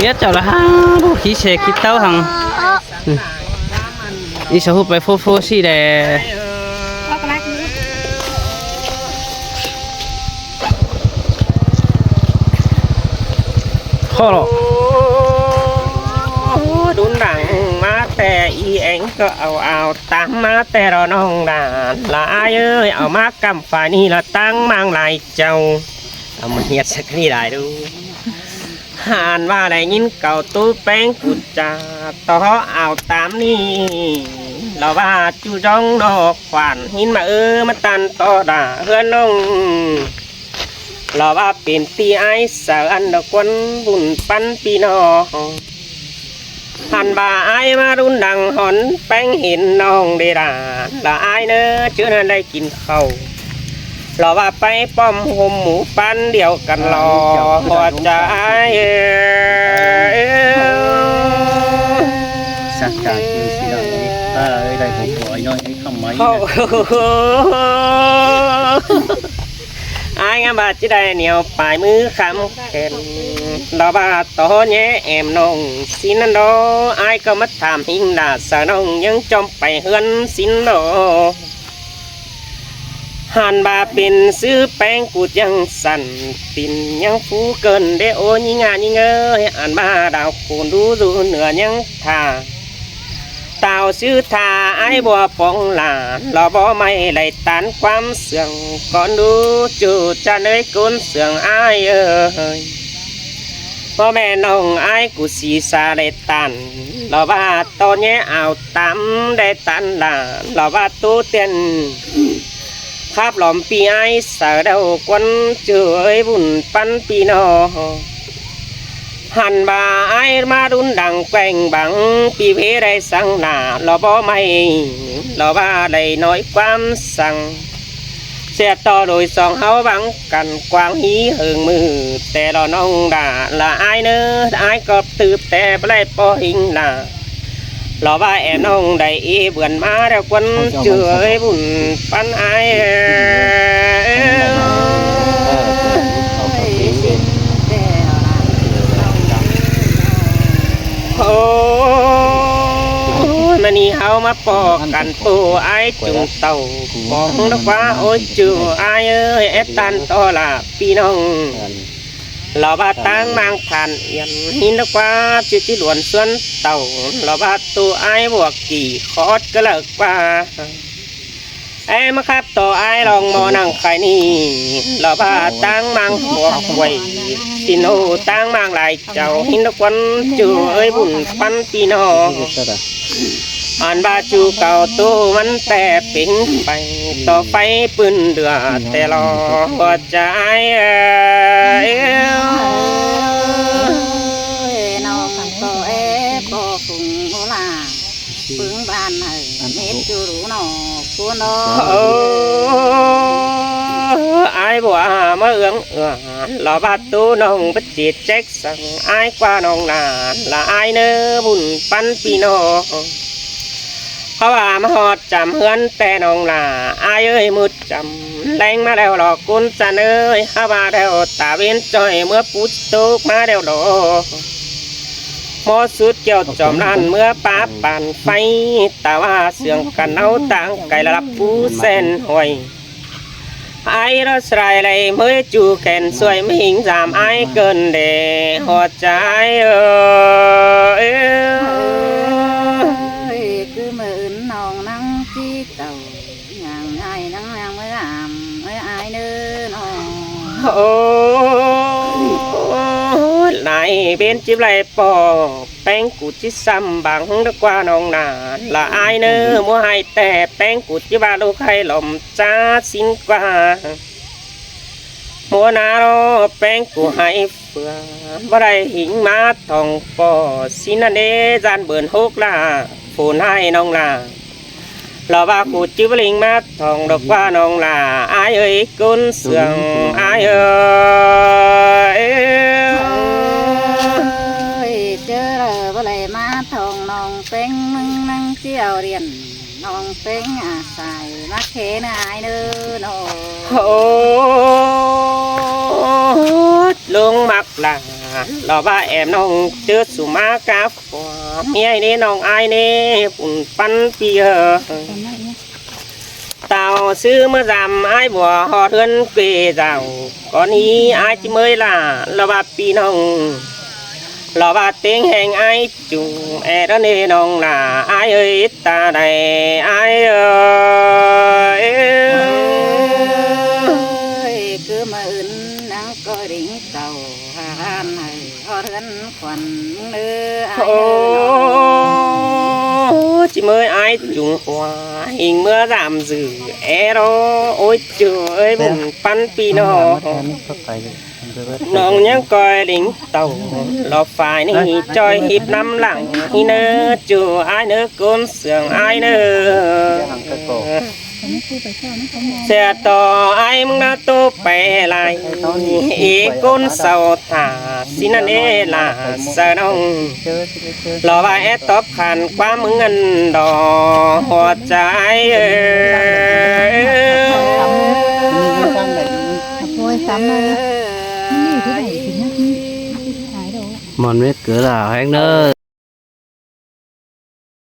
ວຽດເຈົ້າລະຫາ ດູຂີ້ເສຂີ້ເຕົ້າຫັ້ງ ອີສະຫຸບໄປໂຟໂຟຊີ້ແດ່ ຂໍ ດຸນດັງມາແຕ່ອີແອງ ກໍເອົາເອົາຕາມມາແຕ່ລະນ້ອງຫຼານ ລະອ້າຍເອີຍ ເອົາມາກຳຝາຍນີ້ລະຕັ້ງມາງຫຼາຍເຈົ້າ ເອົາມາຮຽດສັກນີ້ຫຼາຍດູ. ຫານວ່າໄດ້ຍິນເຂົາຕູ້ແປ້ງກູຈາ ຕໍ່ເອົາຕາມນີ້ ລະວ່າຈູດອງນອກຂວັນ ຫີນມາເອີ ມາຕັນຕໍ່ດາເຮືອນນ້ອງ ລະວ່າເປັນທີ່ອ້າຍສາອັນດະກວນບຸນປັນພີ່ນ້ອງ ຫັ້ນວ່າອ້າຍມາລຸນດັງຫອນແປ້ງເຫັນນ້ອງເດລາ ລະອ້າຍເນີ ເຈີນັ້ນໄດ້ກິນເຂົ້າ ລະວ່າໄປປ້ອມໂຮມໝູ່ປັນດຽວກັນລອ ຫົວໃຈອ້າຍເອີຍ ສັດຈາຄືຊິໄດ້ ປ້າເອີຍ ໄດ້ຂອງພໍ່ນ້ອຍໃຫ້ຄຳໄມ້ ອ້າຍງາມວ່າຈະໄດ້ໜຽວປາຍມືຄຳແຂນ ລະວ່າຕໍ່ແຍແອມນ້ອງຊິນນັ້ນດອ ອ້າຍກໍມາຖາມຫິງດາສາວນ້ອງ ຍັງຈອມໄປເຮືອນຊິນດອ ຫັ້ນວ່າເປັນຊື່ແປ້ງກູດຍັງສັ່ນ ຕີນຍັງຟູເກີນເດໂອຍິງອາຍິງເອີຍ ອັນວ່າດາວຄູນດູຢູ່ເໜືອຍັງທ່າ ຕ່າວຊື່ທ່າອ້າຍບົວປອງຫຼານ ລະບໍ່ໄມ່ໄດ້ຕານຄວາມເຊື່ອງ ກ່ອນດູຈູຈາເນີຍກຸນເຊື່ອງອ້າຍເອີຍ ບໍ່ແມ່ນນ້ອງອ້າຍກູສີສາໄດ້ຕານ ລະວ່າຕອນແຍເອົາຕາມໄດ້ຕານຫຼານ ລະວ່າໂຕເຕັນ ຄາບຫຼອມປີອ້າຍສາດຽວກວນເຈີເອີຍບຸນປັນພີ່ນ້ອງ ຫັ້ນວ່າອ້າຍມາດຸນດັງແກວ່ງບັງ ປີເວໄດ້ສັງໜ້າລະບໍ່ໄໝ້ ລະວ່າໄດ້ນ້ອຍຄວາມສັງ ເສຍຕໍ່ໂດຍສອງເຮົາຫວັງກັນກວ້າງຮີເຫິງມື ແຕ່ລະນ້ອງດາລະອ້າຍເນີ ອ້າຍກໍຕື່ບແຕ່ບໍ່ໄດ້ພໍຫິງໜ້າ ລະວ່າແອມນ້ອງໄດ້ເອເບືອນມາແລ້ວຄວນເຈີເອີຍບຸນປັນອ້າຍເອີຍ ໂອ້ຍ ມານີ້ເຮົາມາພໍ້ກັນໂອ້ອ້າຍຈຸງເຕົ້າ ບອກນະວ່າໂອ້ຍເຈີອ້າຍເອີຍ ແອດຕັນຕໍ່ລະ ພີ່ນ້ອງ ລາວວ່າຕາງມາງຜ່ານອຽນ ຍິນວ່າຈິດຈິຫຼວນຊວນເຕົ້າ ລາວວ່າໂຕອ້າຍບວກກີ່ ຂອດກະເລີກວ່າ ແອມາຄັບຕໍ່ອ້າຍລອງໝໍນັ່ງໄຄນີ້ ລາວວ່າຕາງມາງບວກໄວ ຊິໂນຕາງມາງຫຼາຍເຈົ້າ ຫິນຄວັນຈູເອີຍບຸນປັນພີ່ນ້ອງ ອັນວ່າຈູເກົ່າໂຕມັນແຕ່ເປັງໄປ ຕໍ່ໄຟປືນເດືອແຕ່ລໍຫົວໃຈເອີຍ ນ້ອງກໍແອບໍ່ຟຸງໂອລາ ປຶງບ້ານໃຫ້ເມັດຢູ່ນອກພຸ້ນດອກ ເອີ ອ້າຍບໍ່ອາມາເອື້ອງເອື້ອ ລາວວ່າໂຕນ້ອງປະຈິດແຈັກ ສັງອາຍກວ່ານ້ອງຫຼານ ລະອາຍເນີບຸນປັນພີ່ນ້ອງ ເພາະວ່າມາຮອດຈຳເຮືອນແຕ່ນ້ອງຫຼາ ອາຍເອີຍ ມື້ຈຳແລງມາແລ້ວຫຼອກກຸນຈັນເອີຍ ຫາວ່າແລ້ວຕາເວັນຈ້ອຍ ເມື່ອປູດໂຕກມາແລ້ວດອກ ໝໍສຸດກ່ຽວຈອມລ້ານ ເມື່ອປາປານໄຟ ຕາວ່າເຊື່ອງກັນເອົາຕາງໄກລະລັບຜູ້ແສນຫ້ວຍ ອາຍລະສະໄລໄລເມີຍຈູແຂນຊ່ວຍມະຫິງສາມອາຍເກີນເດຫົວໃຈເອີຍ ຄືມື້ອື່ນນ້ອງນັ່ງຈີເຈົ້າ ຍ່າງອາຍນັ່ງຍ່າງເມືອອາມເອີຍອາຍເນີນ້ອງ ໂອ້ ຫຼາຍເປັນຈິບໄລປອກ ແປ້ງກູຈິສຳບັງດອກວ່ານ້ອງນາ ລະອາຍເນີ ໝໍໃຫ້ແຕ່ແປ້ງກູຈິວ່າລູກໃຫ້ຫຼອມຈາສິນກວ່າ ຫົວໜ້າລໍແປ້ງກູໃຫ້ເຟືອ ບໍ່ໄດ້ຫິງມາທ່ອງປໍຊິນນັ້ນເດ ຈານເບີນຫົກລາ ໂຟນໃຫ້ນ້ອງລາ ລາວວ່າກູຈິບລິງມາ ທ່ອງດອກວ່ານ້ອງຫຼ້າ ອາຍເອີຍ ກຸນເຊື່ອງ ອາຍເອີຍ ເຈີລະບໍ່ໄລມາ ທ່ອງນ້ອງເປັງ ມຶງນັ່ງຈຽວລຽນ ນ້ອງເປັງອາໄສ ມາເຄນອາຍເນີນ້ອງ ໂອ້ ລົງມັກຫຼ້າ ລາວວ່າແອມນ້ອງເຈີສຸມາກາຟອມ ເມຍເນນ້ອງອ້າຍເນ ປຸນປັນປີເອີ ຕາວຊື້ເມືອຢາມອ້າຍບົວຮອດເຮືອນເກເຈົ້າ ກໍນີ້ອ້າຍຈິເມີຍຫຼ້າ ລາວວ່າພີ່ນ້ອງ ລາວວ່າເຕັງແຫ່ງອ້າຍ ຈຸງແອດເນນ້ອງຫຼ້າ ອ້າຍເອີຍ ຕາໃດອ້າຍເອີຍ ເອີຍ ຄືມາອື່ນນາງກໍດິງເຕົ້າ ຫານໃຫ້ຮອດເຮືອນຂວັນເດີອ້າຍເດີ ໂອ້ ເນາະ ຈິເມີຍອ້າຍຈຸງຫົວ ຫິງເມືອຢາມຊື່ແອດ ໂອ້ຍ ຈູເອີຍ ບຸນປັນປີນ້ອງ ນ້ອງຍັງກ່ອຍລິງເຕົ້າ ລອບຝາຍນີ້ຈ່ອຍຮິບນຳຫຼັງ ອີເນີ ຈູອ້າຍເນີ ໂກນເຊື່ອງອ້າຍເນີ ເສຍຕໍ່ອ້າຍມຶງນະໂຕໄປຫຼາຍ ອີໂກນເຊົາຖ້າຊິນັ້ນເອລາສະນ້ອງ ລໍວ່າແອດຕອບຂັນຄວາມເງິນດອກຫົວໃຈເອີຍ ໂອ້ຍ ຊ້ຳເລີຍ ມັນຢູ່ທີ່ໃດຊິນະ ມັນຫາຍດອກ ມັນເມັດເກີດຫຼາຍແຮງເດີ.